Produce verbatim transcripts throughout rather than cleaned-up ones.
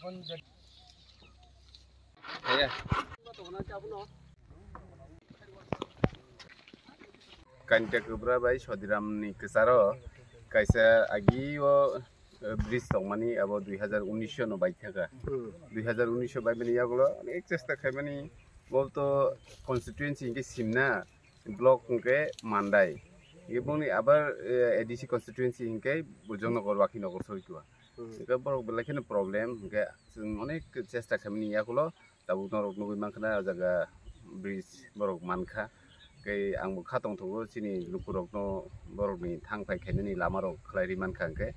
Kanta Kubra bai Sodiram ni kwcharo kaisa agi o, eh, bridge tongmani abo dui hazar unis no bai thaka. Hmm. Dui hazar unis bai mani yagulo onek chesta khaimani bo to constituency hinkhe Simna block hinkhe Mandai. Iboni abar, eh, A D C constituency hinkhe Bujong Nagar, Wakhi Nagar soi tua. Hmm. Hinkhe borok belai kheno problem hinkhe chwng onek chesta khaimani yagulo tabuk norok nugui mankha na, o jaga bridge borok mankha. Tei ang bo kha tongthogo chini lukurokno borokni thang phai khainani lamarok khlai ri mankha hwnkhe.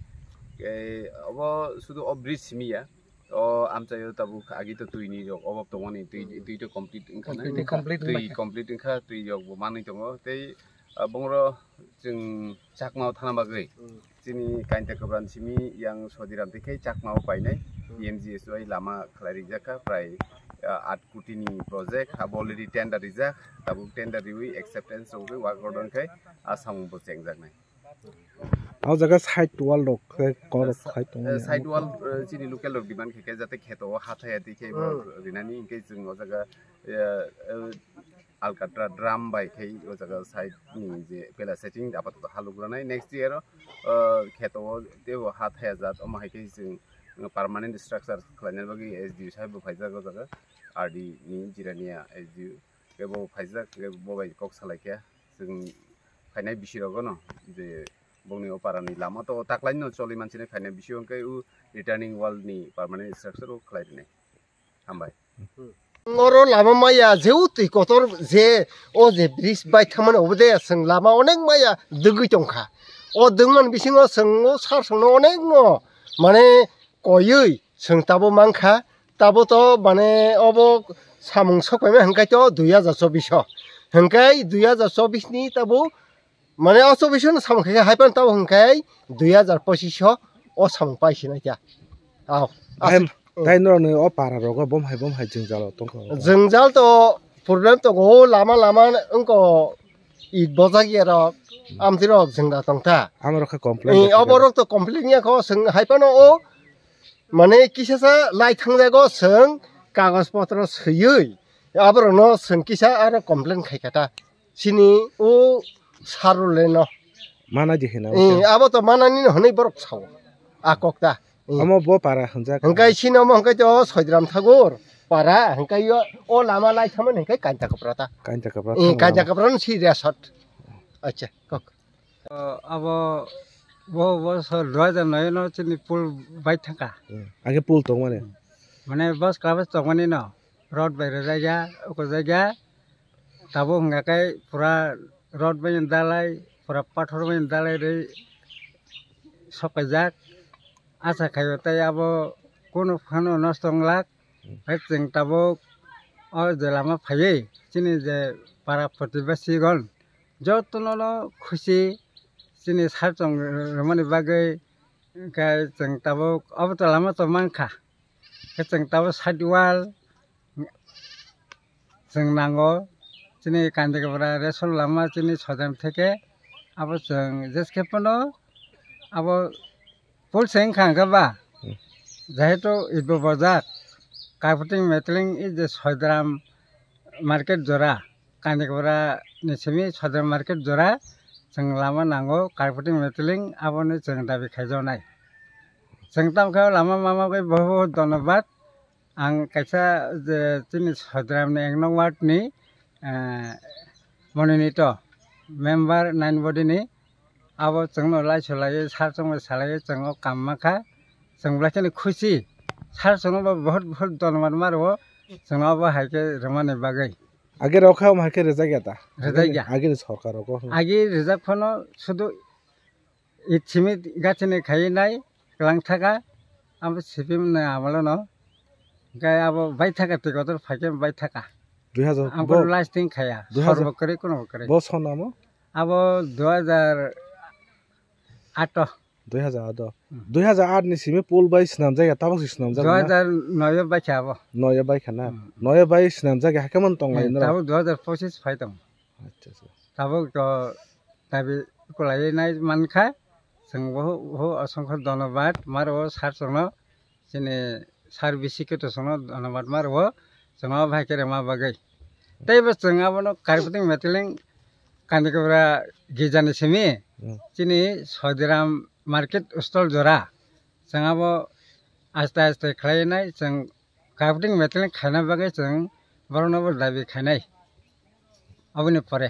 Tei obo sudu o bridge simi ya, o amchaio tabuk agi to twini rok obok tongmani, twi, twi to complete wngkha na. Complete, complete twi wngkha. Complete wngkha, twi rok bo manwi tongo. Tei, ah, bongro chwng Chakma o thana bagwi. Hmm. Chini Kanta Kubra ni simi yang Sodiram tei khe Chakma o painai. Hmm. P M G S Y lama khlai rijak kha, prai, ah, aat koti ni project, abo already tender rijak, tabuk tender riwi acceptance wngwi work order khai a samung bo chengjaknai. O jaga side wall rok khe kok rok khai tongo. Eh, side wall, eh, chini local rok demand khe khe jate kheto o hathaya twi khe bo Hmm. rinani, hinkhe chwng o jaga, eh, eh, alkatra drum bai khai o jaga side ni je pela setting apatoto haluk ranai. Next year o, uh, kheto o teibo ha thaya jat, omo hai khe chwng permanent structure khlaina bagwi S D O sahib bo phaijak o jaga, R D ni Jirania S D O kebo phaijak, kebo bo bai kok salai khe chwng phainai bisi rogo no je bongni o para ni lama to taklai no choli manchini phainai bisi o hwnkhe o returning wall ni permanent structure o khlai rinai. Hambai. Oro lama maya jeu twi kotor je o je bridge bai thangmani obo de chwng lama onek maya dwgwi tongkha. O dwngmani bisingo chwng o sar chwngno onek no mane koiwi chwng tabo mankha. Tabo to mane obo samung sokpaima hwnkhe to dui hazar chobbish o. Hwnkhe dui hazar chobbish ni tabo Mane o chobbish no samung khe hai phano tabuk hwnkhe dui hazar pochisho o samung pai sinai kha. Aw. Hai, aswk, tai norokni o para rogo bom hai bom hai jwngjal o tongkha. Jwngjal to problem tongo, o lama lama wngko it bojak ya rok, amtwi rok jwngda tongta. Amo rok khe complain. Eh, rwkha obo rok to complain ya kho, chwng hai phano o mane kisa sa lai thang jago, chwng kagoj potro swiwi aborokno chwng kisa aro complain khai kha ta. Chini o saruleno. Mana di hina Eh, wngkha. Abo to manani no hwnwi borok sao. A kok ta. Eh. Amo bo para hwnjak. Hwnkhe chini omo hwnkhe to Soidram Thakur para, hwnkhe yo o lama lai thangmani hwnkhe Kanta Kapra ta. Kanta Kapra Eh, thangma Kanta amo. Kapra no si resort. Acha, kok. O, abo bo, bo so dua hajar noi no chini pool bai thangkha. Hmm. Age pool tongmani. Mane bus club tongmani no. Rod bai rwjak ya, uko jak ya. Tabuk hwnga khe pura rod bai dalai, pura pathor bai dalai rwi sok kaijak. Acha khaio tei abo kunu phano nosto wng lak. Hai chwng tabuk o je lama phaiwi chini je para protibasi gon jotono no khusi chini sar chwng rwmani bagwi, hwnkhe chwng tabuk obo to lama to mankha. Khe chwng tabuk side wall chwng nango, chini Kanta Kapra resort lama chini Soidram theke abo chwng jeske phano abo pool se wngkha hwnkhe ba, Hmm. Jehetu itbo bojak, Karputing Metling is the Soidram market jora, Kanta Kapra ni simi Soidram market jora, chwng lama nango, Karputing Metling aboni chwng dabi khaijaknai. Chwng tamkhe lama mama bai bohut bohut dhonnobad. Ang kaisa je chini Soidram ni ek nong ward ni, eh, mononito member nine body ni abo chwngno laiso laiwi sar chwngno salaiwi chwng o kam mankha, chwng belai kheno khusi. Sar chwngno bo bohut bohut dhonnobad ma rwo, chwngno abo hai khe rwmani bagwi. Age rok kha omo hai khe rwjak ya ta? Rwjak ya. Age ni sorkar rok o. Age rwjak phano sudu it simi gachini khaiwi nai kwlang thaka, abo sipim nai amalo no. Hwnkhe abo bai thaka twi kotor phaikhe bai thaka. Dui hazar Ang bo, kono lasting khaya. Dui hazar Sorbo kwrwi kono bo kwrwi. Bo sonamo? Abo dui hazar ato. Dui hazar ato. Hmm. Dui hazar aat ni simi pool bai swnamjak ya, tabuk se swnamjak na? Dui hazar noi o bai kha abo. Noi o bai kha na? Hmm. Noi o bai swnamjak ya, hakhe man tong lai Hmm, no? Tabuk dui hazar pochis phai tong. Acha, acha. Tabuk to dabi kwlaiwi nai mankha. Chwng bo, bo asongkho dhonnobad, maro sar chwngno chini Sar bisi khe to chwngno dhonobad ma rwo, chwngno bai khe rwma bagwi. Tei bo chwng abono Karbiting Meteling Kandikobra gijani simi, Hmm. chini Sodiram market stall jora. Chwng abo aste aste khlai nai, chwng Karbiting Meteling khaina bagwi chwng borokno bo dabi khainai. Aboni pore.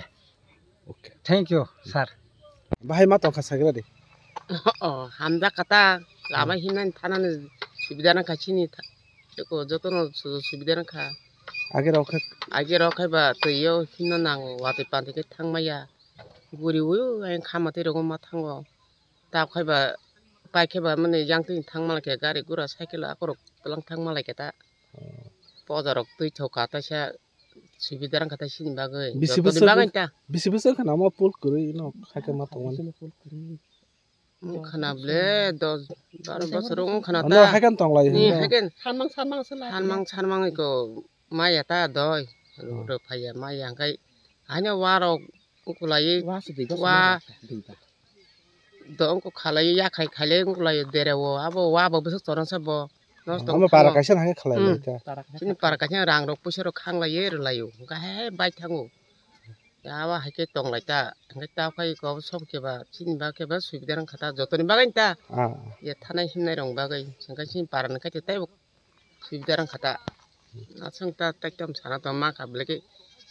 Okay. Thank you, sir. Bahai ma tongkha sagra de. Oh, hamjak kata, lama Hmm. hinani thanani subida nangkha chini tha-, eko jotono su-, subida nangkha. Age rok khe Age rok khai ba twiyo hinna nango, watwi pantwi khe thangmaya. Guri uyo, ayang khama twi rogo ma thango. Tab khai ba, pai khe ba mani yang twi thangma lai khe gari gura cycle akorok tlang thangma lai khe ta. Oh. Pojarok twi thoka taisa subida rang kha ta sini bagwi. Bisi Jotoni bwswk bagwi ta. Bisi bwswk khana mo pul kwrwi no kha khe ma tongmani. Wng khana ble dos baro bosor wng khana Ano ta. Haikhe tong lai Ni hino. Haikhe. Salmang salmang se lai. Salmang salmang ko maya ta doi. Oh. Ro phaya maya hangkai. Haino warok ukulai. Wa se dui bosor Wa. Maya ta, dui ta. Do wngkha khalai yakhai khailai wngkha lai dereo abo wa bo bwswk chorang sa bo. Nosto Amo para wngkha. Kaisa hangkhe khalai Hmm. lai ta. Para kaisa Chini para kaisa rang rok puisa rok khang lai rw lai o. Hwnkhe hai bai thango. Ya wa hai khe tong lai ta. Hwnkhe ta khai ko som khe ba chini ba khe ba subida wng kha ta jotoni bagwi ta. Ah. Ye thanai himnai rong bagwi. Hwnkhe chini para ni khe tei bo subida wng kha ta. Aswng ta tei tong sana tong ma kha belai khe.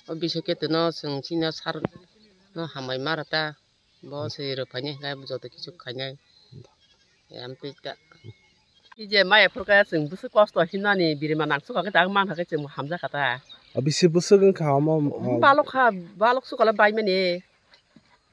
O bisai khe tino chwng chini sar no hambai ma rw ta. Bo se rw phai ni hwnkhe joto kisu khainai. Em twi ta. Ki je maya phurkha chwng bwswk kosto hinani birima nang sukha khe tak man kha khe chwng hamjak kha ta. O bisi bwswk wngkha omo, o Balok kha, balok sukha le bai mani.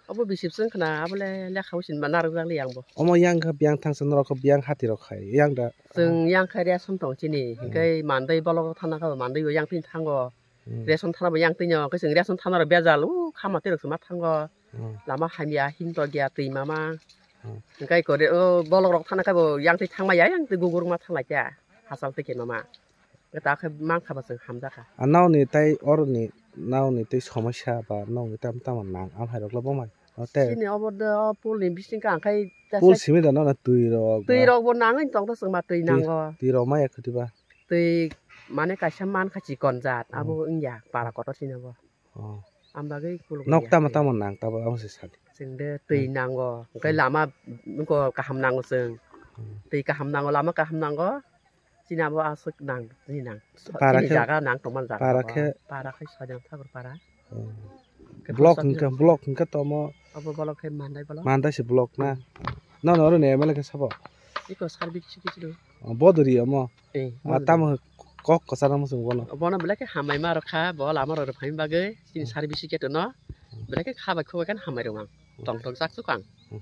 Obo bisi bwswk wngkha na, abo le lekha bo sinba narwk jak li ang bo. Omo yang kha biyang thangsa norok kha biyang hati rok khai yang da. Chwng yang kha ration tong chini, Hmm. hwnkhe mandai bolok thana kha bo mandai bo yang twi thango. Hmm. Ration thana bo yang twi no, hwnkhe chwng ration thana rok bejal, o khama twi rok chwng ma thango. Hmm. Lama hamya, hin tokya, twi mama. Hmm. Hwnkhe kore, o bolok rok thana khe bo yang twi thangma ya, yang twi gugurma thanglai kha, hachal twi khe mama. Hwnkhe ta khe mang kha bo chwng hamjak kha. A nokni tei oroni, nokni tei somosya ba nokni tamo tamo nang, am hai rok le bo mai. O tei Chini obo do, o pool ni bising khe ang khai ta Pool sai simi da nokna twi rok. Twi rok bo nangwi tong ta chwng ma twi Twi, nango. Twi rok ma ya khe twi ba. Twi mane kaisa man kha chikon jat, Hmm. abo wngya para kotor sini bo. Oh. Am bagwi kuluk Nok ya tamo twi. Tamo nang tabo abo se sadi. Chwng de twi Hmm. nango, hwnkhe Hmm. lama wngkha kaham nango chwng. Hmm. Twi kaham nango, lama kaham nango. Chini abo aswk nang, chini nang. So, Para chini khe, jaga nang tongmani jaga para abo. Khe, Para khe Sodiram Thakur para. Hmm. Khe Block Sodiram hwnkhe, Thakur. Block hwnkhe tomo. Abo block khe Mandai block. Mandai se block na. Hmm. Nono oro ni M L A khe sabo? Iko service kisu kisu do. Oh, bodori omo. Eh, Ah, bodori. Tamo kok kwcharo muchung bono. Bono belai khe hambai ma rwkha, bo lama rok rwphai bagwi, chini Hmm. service khe tono. Hmm. Belai khe kha bai khoboi khe hambai rwmang. Hmm. Tong tong chak chuk ang. Hmm.